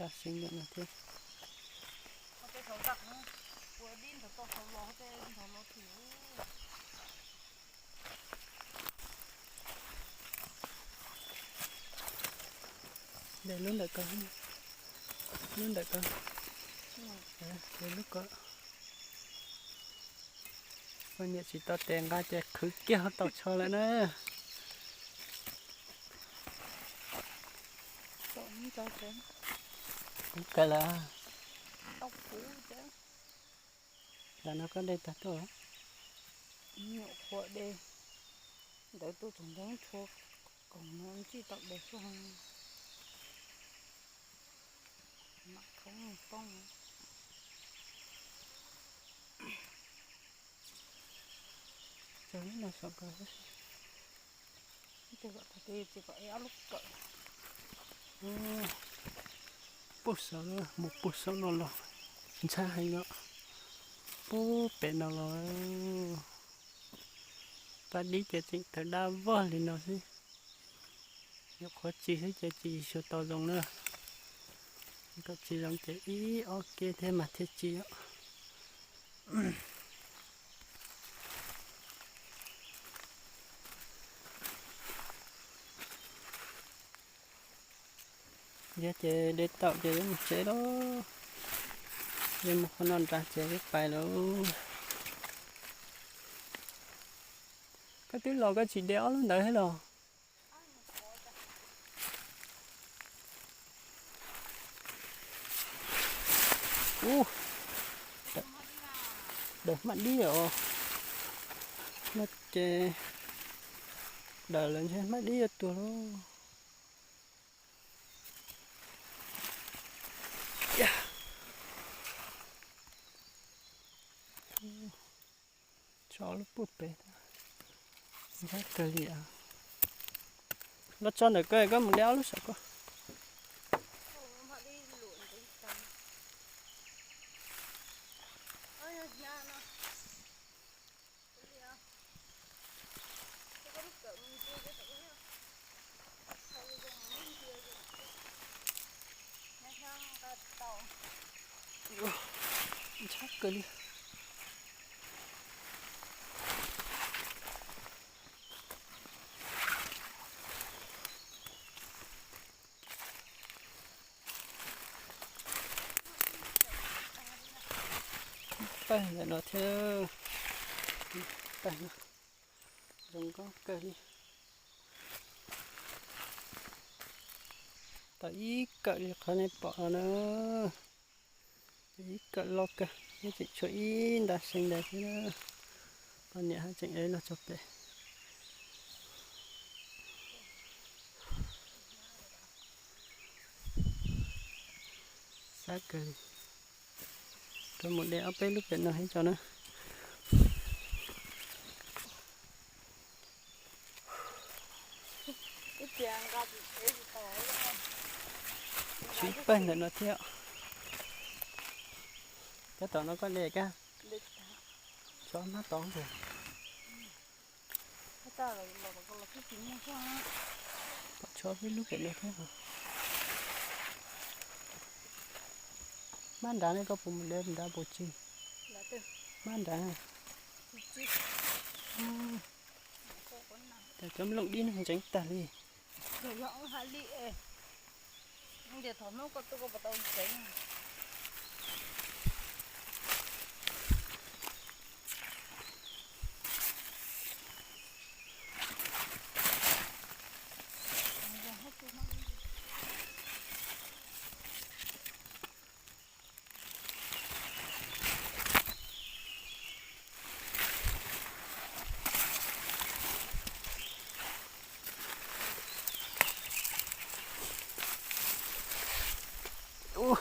Tau seev ntawm no thiab. De lub ntawm ko, lub ntawm ko, de lub ko. Poj niam tsis tau tes nqa ces qhwv kiag tau tsho lawm na. Kawg lawm. Lam no koj de tag tuaj. Nyuam qhuav de ntawd tuaj txog ntawd tshua koom no ntsij tau de tuaj. Mam khoob poob. Txog lub no saum ko. Kom txiv kom e ob lub kawm. Puag saum no mus puag saum no los ntxhab heev no. Puag pem no los. Paj dib ces tseem tawv dab vog li no xwb. Nyuam qhuav tsis xwb ces tsis xyuas tau zoo na. Kom tsis zoo ces ib ob ke thiab mas thiaj tsis os. Yog ces de tau ces wb mus tsev lauj. Yog mus qhov no nrad ces wb pais lauj. Koj twb los koj tsis de ob lub ntawd thiab los? Ub, daws hmab dib os. No ces daws lawm ntshe hmab dib yuav tuag lauj. Tso lub puag pem. Ntxhab kawg li. Los tso ntawm ko, koj mus de ob lub saum ko. Ntxhab kawg li. Pawg ntawm no thiab. Pawg no zoo nkauj kawg li. Tau ib kawm li qhov nej pom no na. Ib kawm loj kawg, nws tseem tshuav ib nta seev ntawd thiab na. Poj niam haj tseem ev los tso pem. Xab kawg li. Rov mus de ob peb lub pem no thiab tso na. Tshuav ib pawg ntawm no thiab. Cov tom no koj de kag. Tshuav hmab tod ntag. Pom tshuav peb lub pem no thiab. Hmab nrad ne, koj puas mus de nrad puas tsis? Hmab nrad. Cas cov nplooj dib no ntseev tag li. Ub,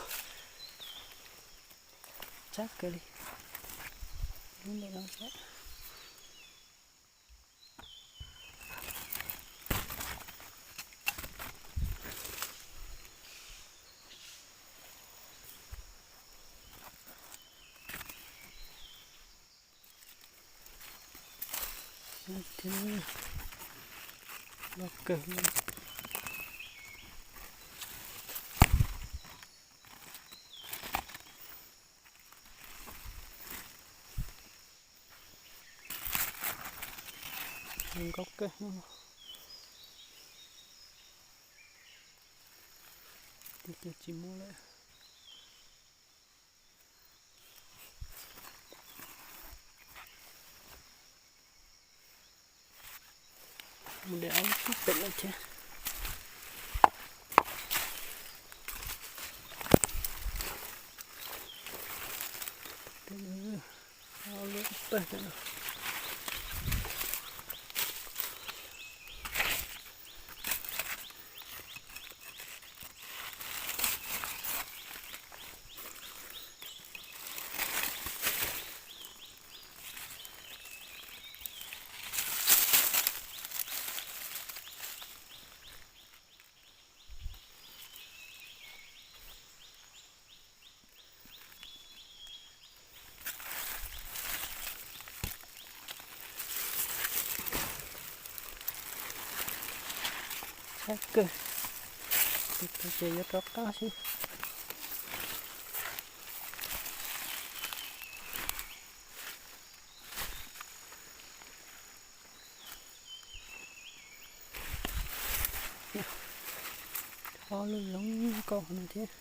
tsab kawg li. Lub ntawm no thiab. Loj kawg li. Zoo nkauj kawg hnub no. Tsis muaj lawm. Mus de ob lub tub pem no thiab. Ob lub tawg no. Txhob kawg, tus ces yuav rov qab xwb. Ob lub zoo nkauj no thiab.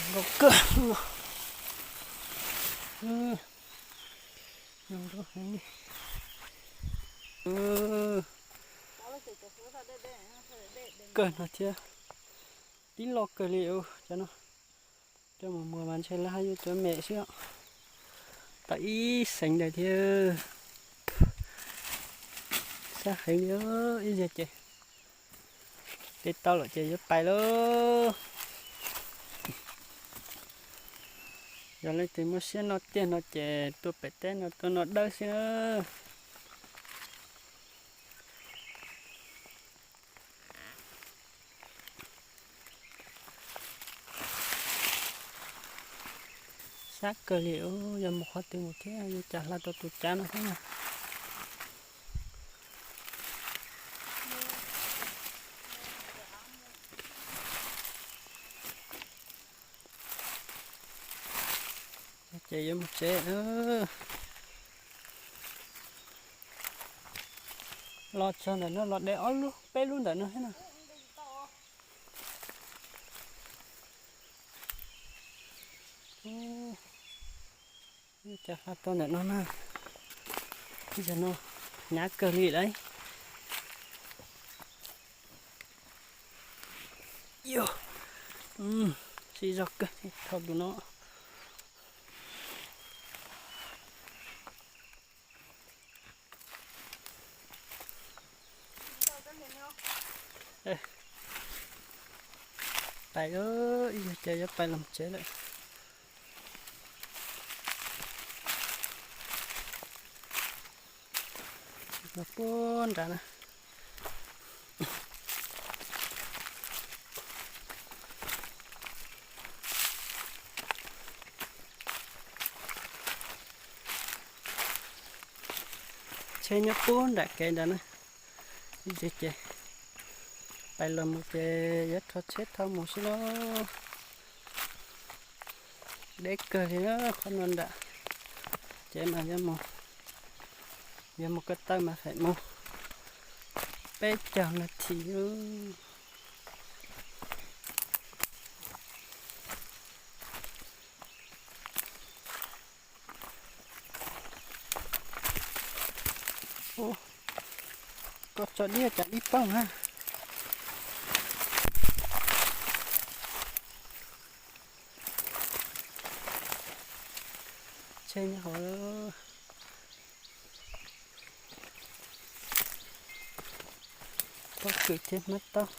Zoo nkauj kawg no. Zoo nkauj heev li. Kawg no thiab. Tib loj kawg li cov no. Coj mus muag mas ntshe lawv haj yam cov me xwb os. Tau ib xeev ntawd thiab. Sab heev li ib zaug ces de tau lawm ces yuav pais lauj. Yog leej twg muaj siab noj tiag no ces tuaj pem teb no tuaj noj dawb xwb na. Sab kawg li, yog mus qhov twg mus thiab yuav cas hla tau tus cav no thiab na. Ces yuav mus tsev. Los txog ntawm no los de ob lub peb lub ntawm no thiab na. Cas hla tau ntawm no na. Yog no hnyav kawg li lauj. Yog, siv zog kawg thauj tus no. Pais, ib yog ces yuav pais los tsev lawm. Los puag nrad na. Tsheb nyob puag nram kev nrad na. Ces pais los mus ces yuav rho tsheb thauj mus xwb lauj. Deb kawg li qhov no nram. Ces mas yuav mus, yuav mus ko taw mas feem mus peb caug nas this. Koj tso dib cas dib poob na. Tsheb nyob hauv. Pob kws thiab hmab taub,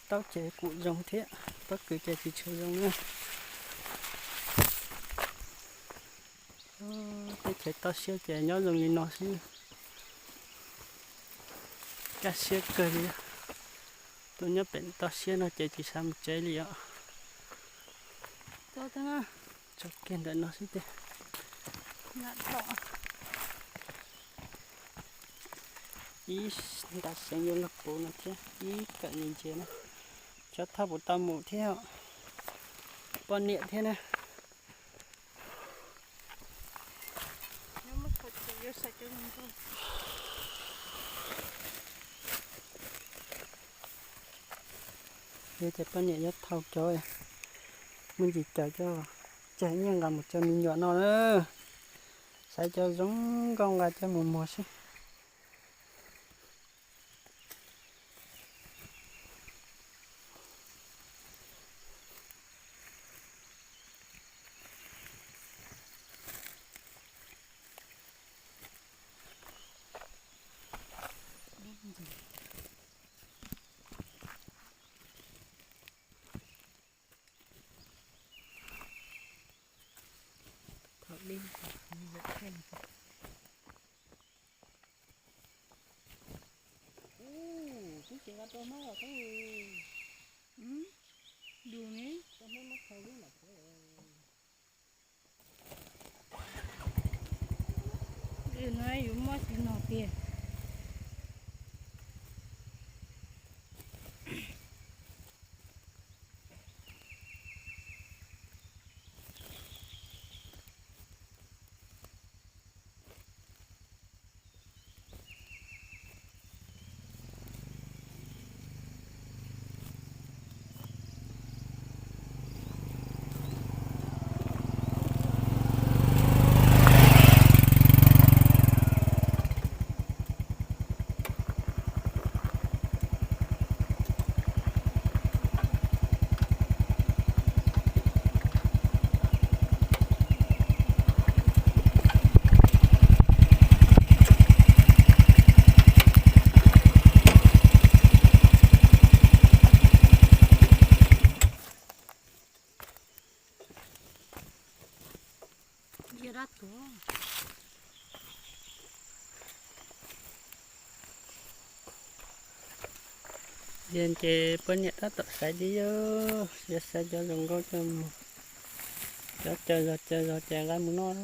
Taub ces kuj zoo thiab, pob kws ces tsis tshua zoo na. Teb chaws toj siab ces nyob zoo li no xwb. Kaj siab kawg li. Tuaj nyob pem toj siab no ces tsis xav mus tsev li os. Tso kiag ntawm no xwb tiag. Ib nta seev yuav luag puv no thiab, ib kawm ntsia ntsia na. Cov thauj puas tau mus thiab, poj niam thiab na. Yog tias poj niam yuav thauj cov muaj ntsis cawv coj cag nyiaj nqa mus coj me nyuam no na. Saib cov zoo nkauj nqa coj mus muag xwb. Thaum dej, twb tsis nqa rau hmab los tau. Dum ne. Rau hmab muab thau lub mam tsev. Dej no yuav mob tsis no tiag. Yog ces poj niam tab tom saib dib, yuav saib cov zoo nkauj coj mus, cov caws zog caws zog ces nqa mus noj.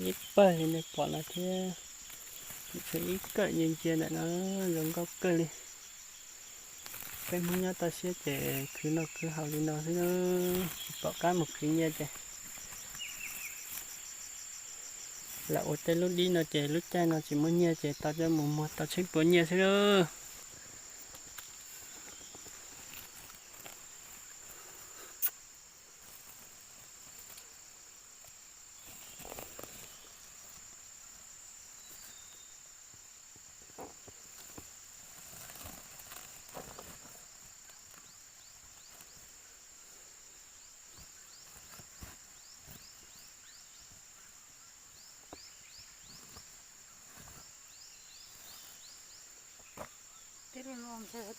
Ib pawg li nej pom no thiab, tseem tshuav ib kawm ntsia ntsia ntawm no, zoo nkauj kawg li. Peb Hmoob nyob toj siab ces khwv noj khwv haus li no xwb, tsis pom qab mus khwv nyiaj ces lam ua tej lub dib no ces lub caij no tsis muaj nyiaj ces tau coj mus muag tau tsheeb puas nyiaj xwb lauj. Tej no ntshai